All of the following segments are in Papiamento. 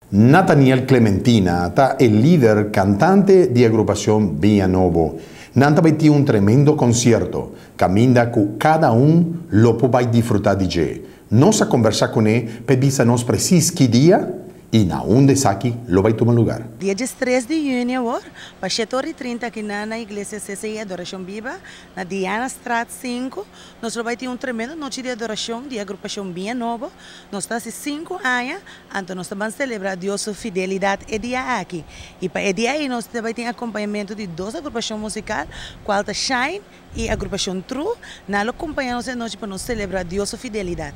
Nathaniel Clementina ta e lider kantante di agrupashon Biña Nobo. Nan ta bai tin un tremendo konsierto, kaminda ku kada un lo por bai disfrutá di dje. Nos a kombersá kuné pa bisa nos presis ki dia i na unda esaki lo bai tuma lugá. Dia 3 di yüni, pa 7:30 aki na iglesia CCI Adorashon Biba, na Diana Straat 5, nos bai tin un tremendo nochi di adorashon di agrupashon Biña Nobo. Nos ta 5 aña, anto nos ta bai selebrá Dios su fidelidat e dia aki. I pa e dia ei nos bai tin akompañamentu di dos agrupashon musikal, kual ta Shine i agrupashon True, nan lo kompañá nos e nochi pa nos selebrá Dios su fidelidat.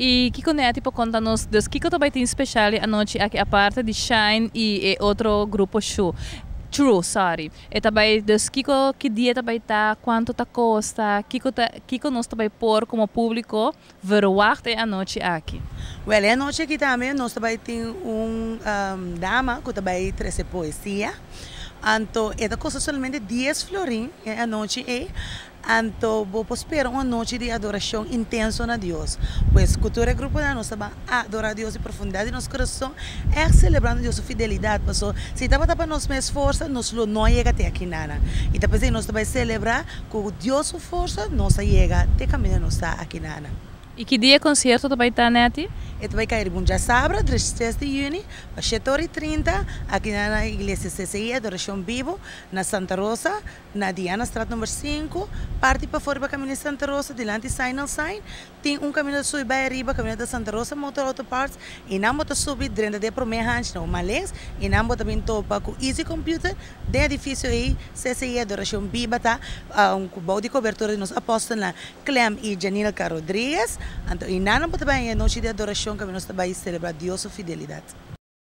I kiko Neti por konta nos, dus kiko tambe tin spesial anochi aki aparte di Shine i otro grupo show. True, sorry. E tambe dus kiko ki dia tambe ta, kuantu ta kosta, kiko ta kiko nos tambe por komo públiko verwacht e anochi aki. Well, e anochi aki tambe nos tambe tin un dama ku tambe trese poesia. Anto, e ta kosta solamente 10 florin e anochi ei. Anto, bo por spera un anochi di adorashon intenso na Dios. Pues, ku tur grupo nos ta adorá Dios den profundidat di nos kurason, e selebrando Dios su fidelidat. Paso, si tabata pa nos mes forsa, nos no yega te akinan. I ta nos ta bai selebrá ku Dios su forsa, nos yega te kaminda nos ta akinan. I ki dia konsierto tambe ta, Neti? E ta bai kai un djasabra, 3 di yüni, pa 7:30, aki na iglesia CCI Adorashon Bibu, na Santa Rosa, na Diana Straat number 5, parti pafó pa kaminda Santa Rosa, dilanti Signal Sign, tin un kaminda subi bai ariba, kaminda Santa Rosa Motor Auto Parts, i nan bo ta subi drenta e promé hanchi na man links, i nan bo ta bin topa ku Easy Computer, den edifisio ei, CCI Adorashon Biba ta, bou di kobertura di nos apòstelnan Clem i Janilka Rodriguez, anto i nan bo ta bai anochi di adorashon ku nos ta bai selebrá Dios su fidelidat.